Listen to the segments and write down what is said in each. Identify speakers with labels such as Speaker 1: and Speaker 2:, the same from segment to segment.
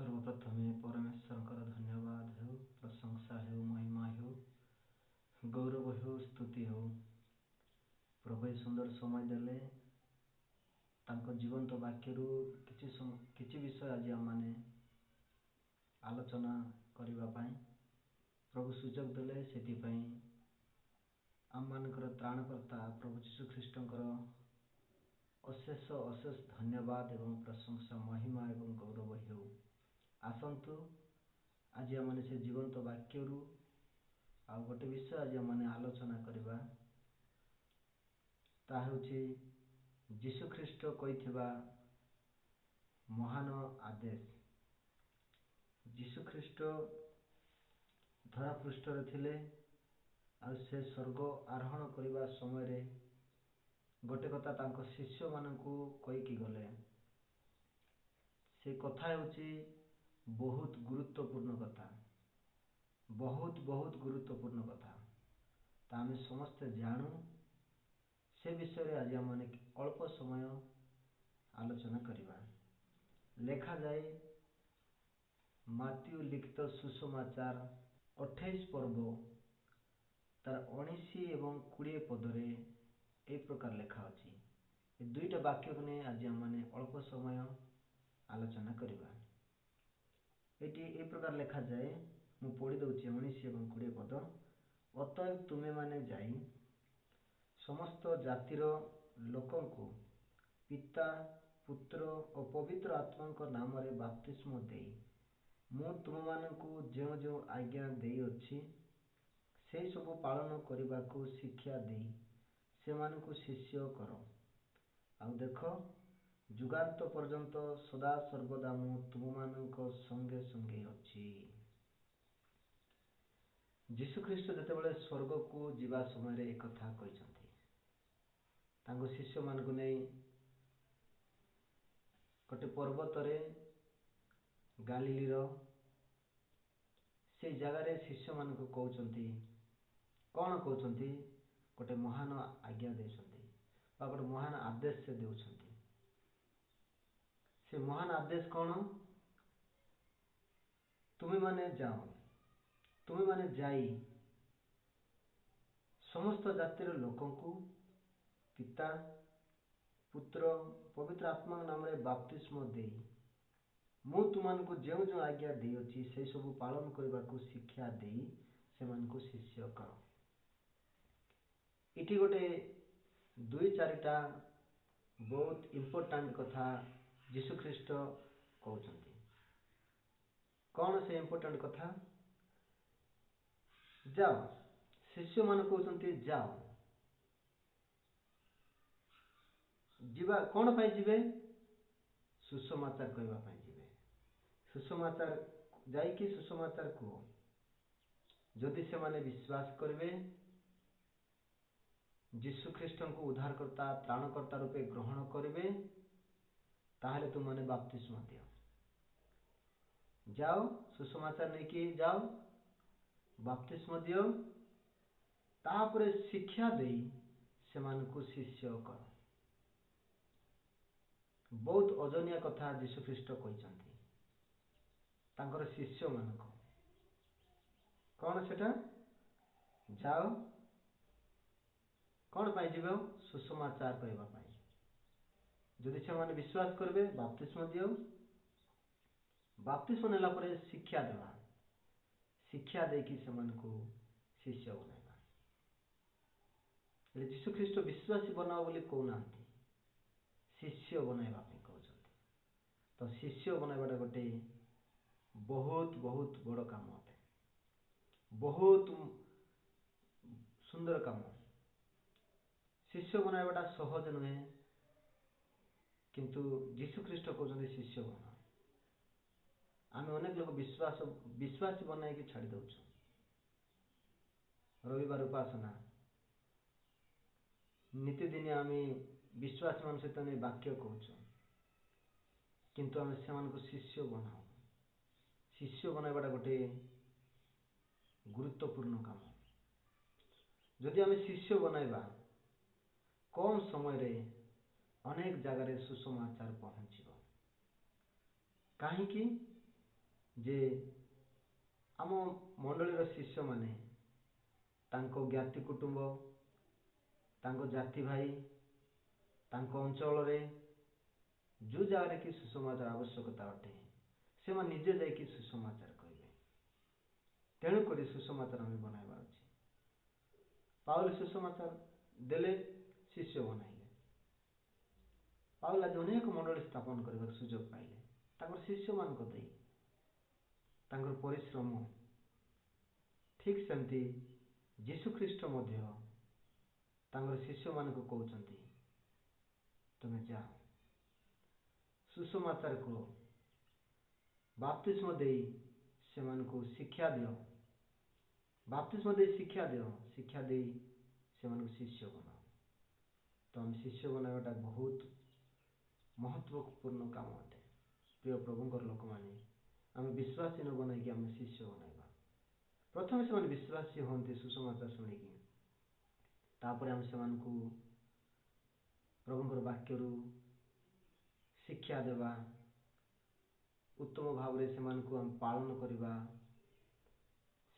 Speaker 1: ସର୍ବପ୍ରଥମେ ପରମେଶ୍ୱରଙ୍କର ଧନ୍ୟବାଦ ହେଉ, ପ୍ରଶଂସା ହେଉ, ମହିମା ହେଉ, ଗୌରବ ହେଉ, ସ୍ତୁତି ହେଉ। ପ୍ରଭୁ ଏ ସୁନ୍ଦର ସମୟ ଦେଲେ, ତାଙ୍କ ଜୀବନ୍ତ ବାକ୍ୟରୁ କିଛି ବିଷୟ ଆଜି ଆମମାନେ ଆଲୋଚନା କରିବା ପାଇଁ ପ୍ରଭୁ ସୁଯୋଗ ଦେଲେ। ସେଥିପାଇଁ ଆମମାନଙ୍କର ତ୍ରାଣକର୍ତ୍ତା ପ୍ରଭୁ ଯୀଶୁଖ୍ରୀଷ୍ଟଙ୍କର ଅଶେଷ ଅଶେଷ ଧନ୍ୟବାଦ ଏବଂ ପ୍ରଶଂସା, ମହିମା ଏବଂ ଗୌରବ ହେଉ। ଆସନ୍ତୁ ଆଜି ଆମମାନେ ସେ ଜୀବନ୍ତ ବାକ୍ୟରୁ ଆଉ ଗୋଟେ ବିଷୟ ଆଜି ଆମମାନେ ଆଲୋଚନା କରିବା। ତାହା ହେଉଛି ଯୀଶୁଖ୍ରୀଷ୍ଟ କହିଥିବା ମହାନ ଆଦେଶ। ଯୀଶୁଖ୍ରୀଷ୍ଟ ଧରାପୃଷ୍ଠରେ ଥିଲେ ଆଉ ସେ ସ୍ୱର୍ଗ ଆରୋହଣ କରିବା ସମୟରେ ଗୋଟେ କଥା ତାଙ୍କ ଶିଷ୍ୟମାନଙ୍କୁ କହିକି ଗଲେ। ସେ କଥା ହେଉଛି ବହୁତ ଗୁରୁତ୍ୱପୂର୍ଣ୍ଣ କଥା, ବହୁତ ବହୁତ ଗୁରୁତ୍ୱପୂର୍ଣ୍ଣ କଥା। ତା ଆମେ ସମସ୍ତେ ଜାଣୁ। ସେ ବିଷୟରେ ଆଜି ଆମମାନେ ଅଳ୍ପ ସମୟ ଆଲୋଚନା କରିବା। ଲେଖାଯାଏ ମାଥିଉ ଲିଖିତ ସୁସମାଚାର 28 ପର୍ବ ତାର 19 ଏବଂ 20 ପଦରେ ଏହି ପ୍ରକାର ଲେଖା ଅଛି। ଏ ଦୁଇଟା ବାକ୍ୟକୁ ନେଇ ଆଜି ଆମମାନେ ଅଳ୍ପ ସମୟ ଆଲୋଚନା କରିବା। ଏଠି ଏହି ପ୍ରକାର ଲେଖାଯାଏ, ମୁଁ ପଢ଼ି ଦେଉଛି 19 ଏବଂ 20 ପଦ। ଅତଏବ ତୁମେମାନେ ଯାଇ ସମସ୍ତ ଜାତିର ଲୋକଙ୍କୁ ପିତା, ପୁତ୍ର ଓ ପବିତ୍ର ଆତ୍ମାଙ୍କ ନାମରେ ବାପ୍ତିସ୍ମ ଦେଇ ମୁଁ ତୁମମାନଙ୍କୁ ଯେଉଁ ଯେଉଁ ଆଜ୍ଞା ଦେଇଅଛି ସେହି ସବୁ ପାଳନ କରିବାକୁ ଶିକ୍ଷା ଦେଇ ସେମାନଙ୍କୁ ଶିଷ୍ୟ କର। ଆଉ ଦେଖ, ଯୁଗାନ୍ତ ପର୍ଯ୍ୟନ୍ତ ସଦାସର୍ବଦା ମୁଁ ତୁମମାନଙ୍କ ସଙ୍ଗେ ସଙ୍ଗେ ଅଛି। ଯୀଶୁଖ୍ରୀଷ୍ଟ ଯେତେବେଳେ ସ୍ୱର୍ଗକୁ ଯିବା ସମୟରେ ଏକଥା କହିଛନ୍ତି, ତାଙ୍କ ଶିଷ୍ୟମାନଙ୍କୁ ନେଇ ଗୋଟେ ପର୍ବତରେ ଗାଲିଲିର ସେଇ ଜାଗାରେ ଶିଷ୍ୟମାନଙ୍କୁ କହୁଛନ୍ତି। କ'ଣ କହୁଛନ୍ତି? ଗୋଟେ ମହାନ ଆଜ୍ଞା ଦେଉଛନ୍ତି ବା ଗୋଟେ ମହାନ ଆଦେଶ ସେ ଦେଉଛନ୍ତି। ସେ ମହାନ ଆଦେଶ କ'ଣ? ତୁମେମାନେ ଯାଅ, ତୁମେମାନେ ଯାଇ ସମସ୍ତ ଜାତିର ଲୋକଙ୍କୁ ପିତା, ପୁତ୍ର, ପବିତ୍ର ଆତ୍ମାଙ୍କ ନାମରେ ବାପ୍ତିସ୍ମ ଦେଇ ମୁଁ ତୁମମାନଙ୍କୁ ଯେଉଁ ଯେଉଁ ଆଜ୍ଞା ଦେଇଅଛି ସେଇ ସବୁ ପାଳନ କରିବାକୁ ଶିକ୍ଷା ଦେଇ ସେମାନଙ୍କୁ ଶିଷ୍ୟ କର। ଏଠି ଗୋଟେ ଦୁଇ ଚାରିଟା ବହୁତ ଇମ୍ପୋର୍ଟାଣ୍ଟ କଥା ଯୀଶୁଖ୍ରୀଷ୍ଟ କହୁଛନ୍ତି। କ'ଣ ସେ ଇମ୍ପୋର୍ଟାଣ୍ଟ କଥା? ଯାଅ, ଶିଷ୍ୟମାନେ କହୁଛନ୍ତି ଯାଅ। ଯିବା କ'ଣ ପାଇଁ ଯିବେ? ସୁସମାଚାର କହିବା ପାଇଁ ଯିବେ। ସୁସମାଚାର ଯାଇକି ସୁସମାଚାର କୁହ। ଯଦି ସେମାନେ ବିଶ୍ୱାସ କରିବେ, ଯୀଶୁଖ୍ରୀଷ୍ଟଙ୍କୁ ଉଦ୍ଧାରକର୍ତ୍ତା ତ୍ରାଣକର୍ତ୍ତା ରୂପେ ଗ୍ରହଣ କରିବେ, ତାହେଲେ ତୁମମାନେ ବାପ୍ତିସ୍ମ ଦିଅ। ଯାଅ, ସୁସମାଚାର ନେଇକି ଯାଅ, ବାପ୍ତିସ୍ମ ଦିଅ, ତାପରେ ଶିକ୍ଷା ଦେଇ ସେମାନଙ୍କୁ ଶିଷ୍ୟ କର। ବହୁତ ଓଜନିଆ କଥା ଯୀଶୁଖ୍ରୀଷ୍ଟ କହିଛନ୍ତି ତାଙ୍କର ଶିଷ୍ୟମାନଙ୍କୁ। କ'ଣ ସେଟା? ଯାଅ, କ'ଣ ପାଇଁ ଯିବ? ସୁସମାଚାର କହିବା ପାଇଁ। ଯଦି ସେମାନେ ବିଶ୍ୱାସ କରିବେ, ବାପ୍ତିସ୍ମ ଦିଅ। ବାପ୍ତିସ୍ମ ନେଲା ପରେ ଶିକ୍ଷା ଦେବା, ଶିକ୍ଷା ଦେଇକି ସେମାନଙ୍କୁ ଶିଷ୍ୟ ବନାଇବା। ହେଲେ ଯୀଶୁଖ୍ରୀଷ୍ଟ ବିଶ୍ୱାସୀ ବନାଅ ବୋଲି କହୁନାହାନ୍ତି, ଶିଷ୍ୟ ବନାଇବା ପାଇଁ କହୁଛନ୍ତି। ତ ଶିଷ୍ୟ ବନାଇବାଟା ଗୋଟେ ବହୁତ ବହୁତ ବଡ଼ କାମ ଅଟେ, ବହୁତ ସୁନ୍ଦର କାମ। ଶିଷ୍ୟ ବନାଇବାଟା ସହଜ ନୁହେଁ, କିନ୍ତୁ ଯୀଶୁଖ୍ରୀଷ୍ଟ କହୁଛନ୍ତି ଶିଷ୍ୟ ବନାଅ। ଆମେ ଅନେକ ଲୋକ ବିଶ୍ୱାସୀ ବନାଇକି ଛାଡ଼ି ଦେଉଛୁ। ରବିବାର ଉପାସନା ନିତିଦିନିଆ ଆମେ ବିଶ୍ୱାସୀମାନଙ୍କ ସହିତ ନେଇ ବାକ୍ୟ କହୁଛୁ, କିନ୍ତୁ ଆମେ ସେମାନଙ୍କୁ ଶିଷ୍ୟ ବନାଉ। ଶିଷ୍ୟ ବନାଇବାଟା ଗୋଟେ ଗୁରୁତ୍ୱପୂର୍ଣ୍ଣ କାମ। ଯଦି ଆମେ ଶିଷ୍ୟ ବନାଇବା, କମ୍ ସମୟରେ ଅନେକ ଜାଗାରେ ସୁସମାଚାର ପହଞ୍ଚିବ। କାହିଁକି? ଯେ ଆମ ମଣ୍ଡଳୀର ଶିଷ୍ୟମାନେ ତାଙ୍କ ଜ୍ଞାତି କୁଟୁମ୍ବ, ତାଙ୍କ ଜାତି ଭାଇ, ତାଙ୍କ ଅଞ୍ଚଳରେ ଯେଉଁ ଜାଗାରେ କି ସୁସମାଚାର ଆବଶ୍ୟକତା ଅଟେ, ସେମାନେ ନିଜେ ଯାଇକି ସୁସମାଚାର କହିବେ। ତେଣୁକରି ସୁସମାଚାର ଆମେ ବନାଇବାର ଅଛି। ପାଉଲ ସୁସମାଚାର ଦେଲେ, ଶିଷ୍ୟ ବନାଇଲେ। ପାଉଲ ଆଜି ଅନେକ ମଣ୍ଡଳୀ ସ୍ଥାପନ କରିବାକୁ ସୁଯୋଗ ପାଇଲେ ତାଙ୍କର ଶିଷ୍ୟମାନଙ୍କ ଦେଇ, ତାଙ୍କର ପରିଶ୍ରମ। ଠିକ୍ ସେମିତି ଯୀଶୁଖ୍ରୀଷ୍ଟ ମଧ୍ୟ ତାଙ୍କର ଶିଷ୍ୟମାନଙ୍କୁ କହୁଛନ୍ତି, ତୁମେ ଯାଅ, ସୁସମାଚାର କୁହ, ବାପ୍ତିସ୍ମ ଦେଇ ସେମାନଙ୍କୁ ଶିକ୍ଷା ଦିଅ, ବାପ୍ତିସ୍ମ ଦେଇ ଶିକ୍ଷା ଦିଅ, ଶିକ୍ଷା ଦେଇ ସେମାନଙ୍କୁ ଶିଷ୍ୟ ବନାଅ। ତ ଆମେ ଶିଷ୍ୟ ବନାଇବାଟା ବହୁତ ମହତ୍ଵପୂର୍ଣ୍ଣ କାମ ଅଟେ। ପ୍ରିୟ ପ୍ରଭୁଙ୍କର ଲୋକମାନେ, ଆମେ ବିଶ୍ୱାସୀ ନ ବନାଇକି ଆମେ ଶିଷ୍ୟ ବନାଇବା। ପ୍ରଥମେ ସେମାନେ ବିଶ୍ୱାସୀ ହୁଅନ୍ତି ସୁସମାଚାର ଶୁଣିକି, ତାପରେ ଆମେ ସେମାନଙ୍କୁ ପ୍ରଭୁଙ୍କର ବାକ୍ୟରୁ ଶିକ୍ଷା ଦେବା, ଉତ୍ତମ ଭାବରେ ସେମାନଙ୍କୁ ଆମେ ପାଳନ କରିବା,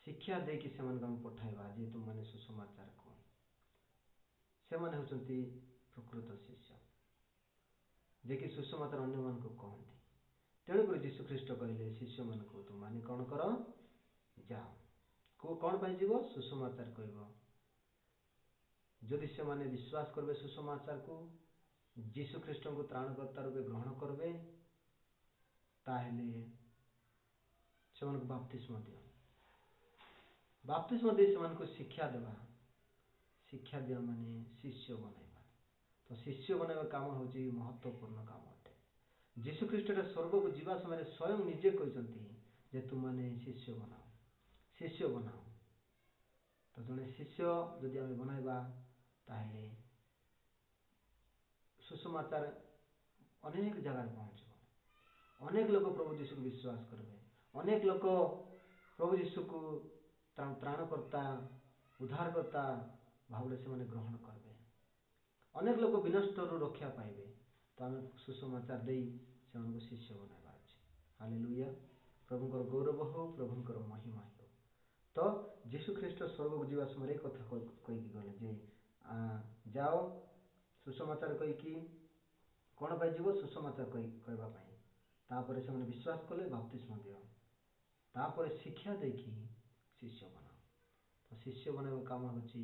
Speaker 1: ଶିକ୍ଷା ଦେଇକି ସେମାନଙ୍କୁ ଆମେ ପଠାଇବା ଯେ ତୁମମାନେ ସୁସମାଚାର କୁହ। ସେମାନେ ହେଉଛନ୍ତି ପ୍ରକୃତ ଶିଷ୍ୟ, ଯିଏକି ସୁସମାଚାର ଅନ୍ୟମାନଙ୍କୁ କହନ୍ତି। ତେଣୁକରି ଯୀଶୁଖ୍ରୀଷ୍ଟ କହିଲେ ଶିଷ୍ୟମାନଙ୍କୁ, ତୁମମାନେ କ'ଣ କର, ଯାଅ। କ'ଣ ପାଇଁ ଯିବ? ସୁସମାଚାର କହିବ। ଯଦି ସେମାନେ ବିଶ୍ୱାସ କରିବେ ସୁସମାଚାରକୁ, ଯୀଶୁଖ୍ରୀଷ୍ଟଙ୍କୁ ତ୍ରାଣକର୍ତ୍ତା ରୂପେ ଗ୍ରହଣ କରିବେ, ତାହେଲେ ସେମାନଙ୍କୁ ବାପ୍ତିସ୍ମ ଦିଅ। ବାପ୍ତିସ୍ମ ଦେଇ ସେମାନଙ୍କୁ ଶିକ୍ଷା ଦେବା। ଶିକ୍ଷା ଦିଅ ମାନେ ଶିଷ୍ୟ ବନାଇବା। ତ ଶିଷ୍ୟ ବନାଇବା କାମ ହେଉଛି ମହତ୍ଵପୂର୍ଣ୍ଣ କାମ ଅଟେ। ଯୀଶୁଖ୍ରୀଷ୍ଟଟା ସ୍ୱର୍ଗକୁ ଯିବା ସମୟରେ ସ୍ୱୟଂ ନିଜେ କହିଛନ୍ତି ଯେ ତୁମମାନେ ଶିଷ୍ୟ ବନାଅ, ଶିଷ୍ୟ ବନାଅ। ତ ଜଣେ ଶିଷ୍ୟ ଯଦି ଆମେ ବନାଇବା, ତାହେଲେ ସୁସମାଚାର ଅନେକ ଜାଗାରେ ପହଞ୍ଚିବ। ଅନେକ ଲୋକ ପ୍ରଭୁ ଯୀଶୁକୁ ବିଶ୍ୱାସ କରିବେ, ଅନେକ ଲୋକ ପ୍ରଭୁ ଯୀଶୁକୁ ତ୍ରାଣକର୍ତ୍ତା, ଉଦ୍ଧାରକର୍ତ୍ତା ଭାବରେ ସେମାନେ ଗ୍ରହଣ କରିବେ, ଅନେକ ଲୋକ ବିନଷ୍ଟରୁ ରକ୍ଷା ପାଇବେ। ତ ଆମେ ସୁସମାଚାର ଦେଇ ସେମାନଙ୍କୁ ଶିଷ୍ୟ ବନାଇବାର ଅଛି। ହାଲେଲୁୟା। ପ୍ରଭୁଙ୍କର ଗୌରବ ହେଉ, ପ୍ରଭୁଙ୍କର ମହିମା ହେଉ। ତ ଯୀଶୁ ଖ୍ରୀଷ୍ଟ ସ୍ୱର୍ଗକୁ ଯିବା ସମୟରେ ଏଇ କଥା କହିକି ଗଲେ ଯେ ଯାଅ ସୁସମାଚାର କହିକି। କ'ଣ ପାଇଁ ଯିବ? ସୁସମାଚାର କହିବା ପାଇଁ। ତାପରେ ସେମାନେ ବିଶ୍ୱାସ କଲେ, ବାପ୍ତିସ୍ମ ଦିଅ, ତାପରେ ଶିକ୍ଷା ଦେଇକି ଶିଷ୍ୟ ବନାଅ। ତ ଶିଷ୍ୟ ବନାଇବା କାମ ହେଉଛି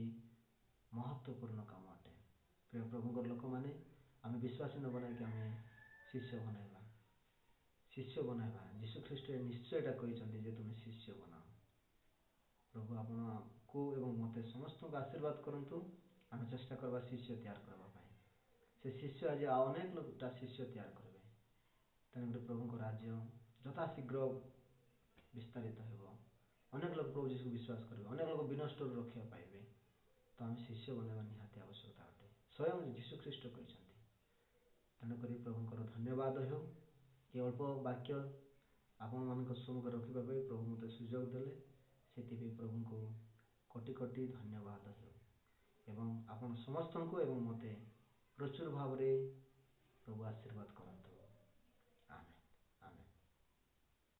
Speaker 1: ମହତ୍ଵପୂର୍ଣ୍ଣ କାମ ଅଟେ। ପ୍ରିୟ ପ୍ରଭୁଙ୍କର ଲୋକମାନେ, ଆମେ ବିଶ୍ୱାସୀ ନ ବନାଇକି ଆମେ ଶିଷ୍ୟ ବନାଇବା, ଶିଷ୍ୟ ବନାଇବା। ଯୀଶୁ ଖ୍ରୀଷ୍ଟ ନିଶ୍ଚୟ ଏଇଟା କହିଛନ୍ତି ଯେ ତୁମେ ଶିଷ୍ୟ ବନାଅ। ପ୍ରଭୁ ଆପଣଙ୍କୁ ଏବଂ ମୋତେ ସମସ୍ତଙ୍କୁ ଆଶୀର୍ବାଦ କରନ୍ତୁ। ଆମେ ଚେଷ୍ଟା କରିବା ଶିଷ୍ୟ ତିଆରି କରିବା ପାଇଁ। ସେ ଶିଷ୍ୟ ଆଜି ଆଉ ଅନେକ ଲୋକଟା ଶିଷ୍ୟ ତିଆରି କରିବେ। ତେଣୁକରି ପ୍ରଭୁଙ୍କ ରାଜ୍ୟ ଯଥାଶୀଘ୍ର ବିସ୍ତାରିତ ହେବ। ଅନେକ ଲୋକ ପ୍ରଭୁ ଯୀଶୁକୁ ବିଶ୍ୱାସ କରିବେ, ଅନେକ ଲୋକ ବିନଷ୍ଟରୁ ରକ୍ଷା ପାଇବେ। ତ ଆମେ ଶିଷ୍ୟ ବନାଇବା ନିହାତି ଆବଶ୍ୟକତା ଅଟେ, ସ୍ୱୟଂ ଯୀଶୁ ଖ୍ରୀଷ୍ଟ କହିଛନ୍ତି। ତେଣୁକରି ପ୍ରଭୁଙ୍କର ଧନ୍ୟବାଦ ହେଉ। ଏ ଅଳ୍ପ ବାକ୍ୟ ଆପଣମାନଙ୍କ ସମ୍ମୁଖରେ ରଖିବା ପାଇଁ ପ୍ରଭୁ ମୋତେ ସୁଯୋଗ ଦେଲେ, ସେଥିପାଇଁ ପ୍ରଭୁଙ୍କୁ କୋଟି କୋଟି ଧନ୍ୟବାଦ ହେଉ। ଏବଂ ଆପଣ ସମସ୍ତଙ୍କୁ ଏବଂ ମୋତେ ପ୍ରଚୁର ଭାବରେ ପ୍ରଭୁ ଆଶୀର୍ବାଦ କରନ୍ତୁ।